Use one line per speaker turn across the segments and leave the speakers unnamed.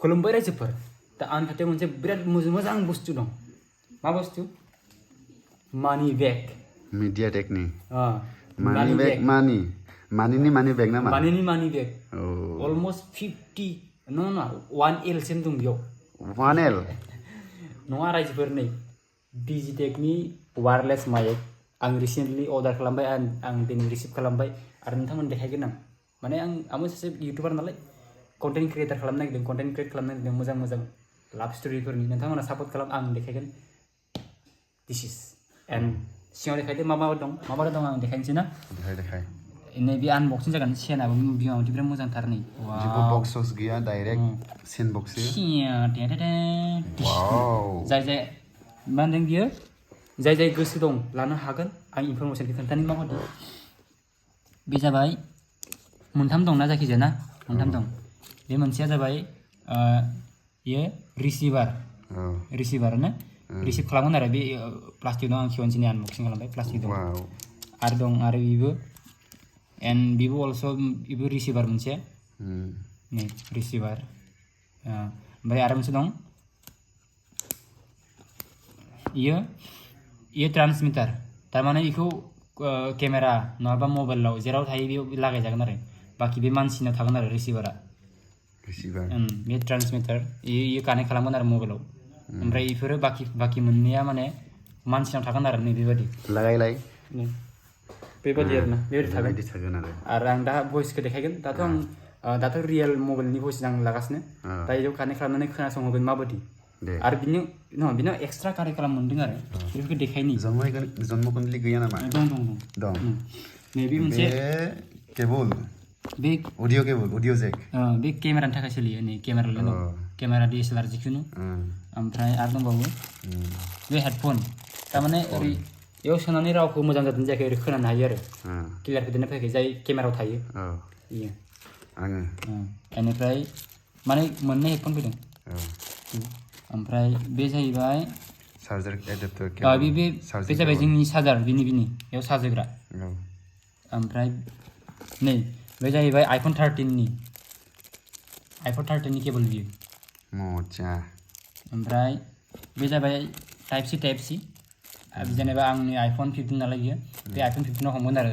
खुलुमबाय रायजोफोर दा आंनि खाथियाव मोनसे बिराद मोजां बुस्थु दं मा बुस्थु मानि बेग
मीडिया टेकनि
मानि बेग
मानिनि मानि बेग नामा
मानिनि मानि बेग अलमोस्ट 50 नङा 1L सिम दं बेयाव
1L
नङा रायजोफोर नै डिजिटेकनि वायरलेस माइक आं रिसेन्टलि अर्डार खालामबाय आं दिनै रिसिभ खालामबाय आरो नोंथांमोन देखायगोन आं माने आंबो सासे इउटिउबार नालाय कन्टेन्ट क्रिएटर खालामनो नागिरदों कन्टेन्ट क्रिएट खालामनो नागिरदों मोजां लाभ स्ट'रिफोरनि नोंथांमोना सापर्ट खालाम आं देखायगोन दिस इज एन्ड सिङाव देखायदो मा दं आं देखायनोसै ना
देखाय
नैबे आनबक्सिं जागोन सेनाबो बिमाबो बिराद मोजांथार नै
जेबो बक्स गैया डाइरेक्ट सेन बक्ससो
जाय मा होनदों बियो जाय गोसो दं लानो हागोन आं इनफरमेसनखौ खोन्थानो माबायदि बे जाबाय मोनथाम दंना जायखिजाया ना मोनथाम दं बे मोनसेया जाबाय ये रिसिभार ना रिसिभ खालामगोन आरो बे प्लास्टिक दं आं खेवनसेनि आनबक्सिं खालामबाय प्लास्टिक दं आरो बेबो एन्ड बेबो अलस' बेबो रिसिभार मोनसे नै रिसिभार ओमफ्राय आरो मोनसे दं इयो ट्रान्समिटार थारमाने बेखौ केमेरा नङाबा मबाइलाव जेराव थायो बेयाव लागायजागोन आरो बाखि बे मानसिनाव थागोन आरो रिसिभारा बे ट्रान्समिटार इयो कानेक्ट खालामगोन आरो मबाइलाव ओमफ्राय बेफोरो बाखि मोननैया माने मानसिनाव थागोन आरो नै बेबायदि
लागायलाय
बेबायदि आरो ना बेबायदि थागोन आरो आं दा भइसखौ देखायगोन दाथ' रियेल मबाइलनि भइस आं लागासिनो दा बेयाव कानेक्ट खालामनानै खोनासंहोगोन माबायदि आरो बिनाव एक्सट्रा कानेक्ट खालाम मोनदों आरो बेफोरखौ देखायनि
जन्मकुन्दलि गैया नामा दं
नैबे मोनसे
केबल बे अडिअ जेक
बे केमेरानि थाखाय सोलियो नै केमेराल' दं केमेरा DSLR जिखुनु ओमफ्राय आरो दंबावो बे हेडफन थारमाने ओरै बेयाव सोनानै रावखौ मोजां जादों जायाखै ओरै खोनानो हायो आरो क्लियार फैदोंना फैयाखै जाय केमेरायाव थायो बेयो बेनिफ्राय माने मोननै हेडफन फैदों ओमफ्राय बे जाहैबाय
चार्जार एडाप्टर
बे जाबाय जोंनि चार्जार बिनि बेयाव चार्ज होग्रा ओमफ्राय नै बे जाहैबाय आइफन 13नि केबल बियो ओमफ्राय बे जाबाय टाइप सि जेनेबा आंनि आइफन 15 नालाय बियो बे आइफन 15आव हमगोन आरो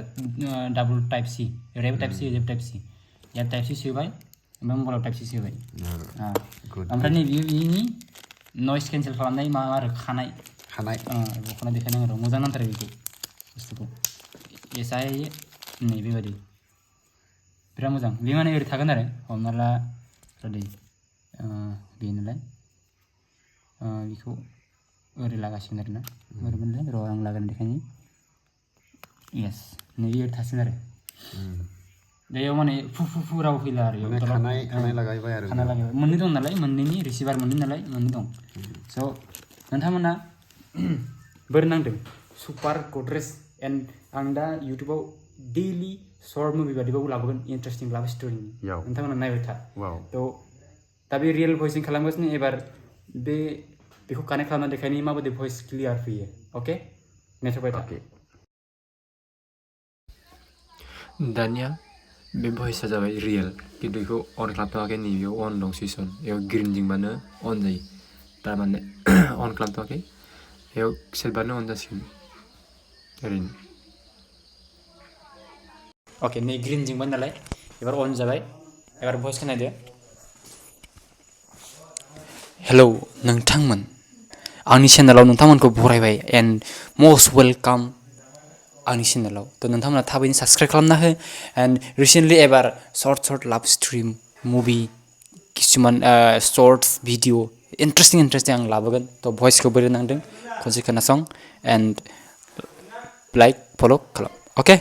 डाबल टाइप सि ओरैबो टाइप सि ओरैबो टाइप सि यार टाइप सि सोबाय ओमफ्राय मबाइलाव टाइप सि सोबाय ओमफ्राय नै बिनि नइस केन्सेल खालामनाय मा आरो खानाय देखायनांगौ आरो मोजां नांथारो बेखौ बुस्थुखौ एसाय नै बेबायदि बिराद मोजां बे माने ओरै थागोन आरो हमना ला रेडि बे नालाय बेखौ ओरै लागासिनो आरोना ओरैमोनलाय र' आं लागायना देखायनि येस नैबे ओरै थासिगोन आरो बेयाव माने फु राव फैला आरो
खानाय लागायबाय आरो
मोननै दं नालाय मोननैनि रिसिभार मोननै नालाय मोननै दं स' नोंथांमोना बोरै नांदों सुपार गडरेज एन्ड आं दा इउटुबाव डेइलि शर्ट मुभि बादिबाबो लाबोगोन इन्टारेस्टिं लाभ स्ट'रिनि नोंथांमोना नायबाय था थ' दा बे रियेल भइसिं खालामगासिनो एबार बेखौ कानेक्ट खालामना देखायनि माबायदि भइस क्लियार फैयो अके नेथ'बाय था दानिया बे भइसआ जाबाय रियेल खिन्थु बेखौ अन खालामथ'वाखै नैबेयाव अन दं सुइस अन बेयाव ग्रिन जोंबानो अन जायो थारमाने अन खालामथ'वाखै बेयाव सेरबानो अन जासिगोन ओरैनो अके नै ग्रिन जोंबाय नालाय एबार अन जाबाय एबार भइस खोनादो हेलौ नोंथांमोन आंनि चेनेलाव नोंथांमोनखौ बरायबाय एन्ड मस्ट वेलकाम आंनि चेनेलाव थ' नोंथांमोना थाबैनो साबस्क्राइब खालामना हो एन्ड रिसेन्टलि एबार सर्ट लाभ स्ट्रिम मुभि किसुमान शर्ट्स भिडिअ इन्टारेस्टिं आं लाबोगोन थ' भइसखौ बोरै नांदों खनसे खोनासं एन्ड लाइक फल' खालाम अके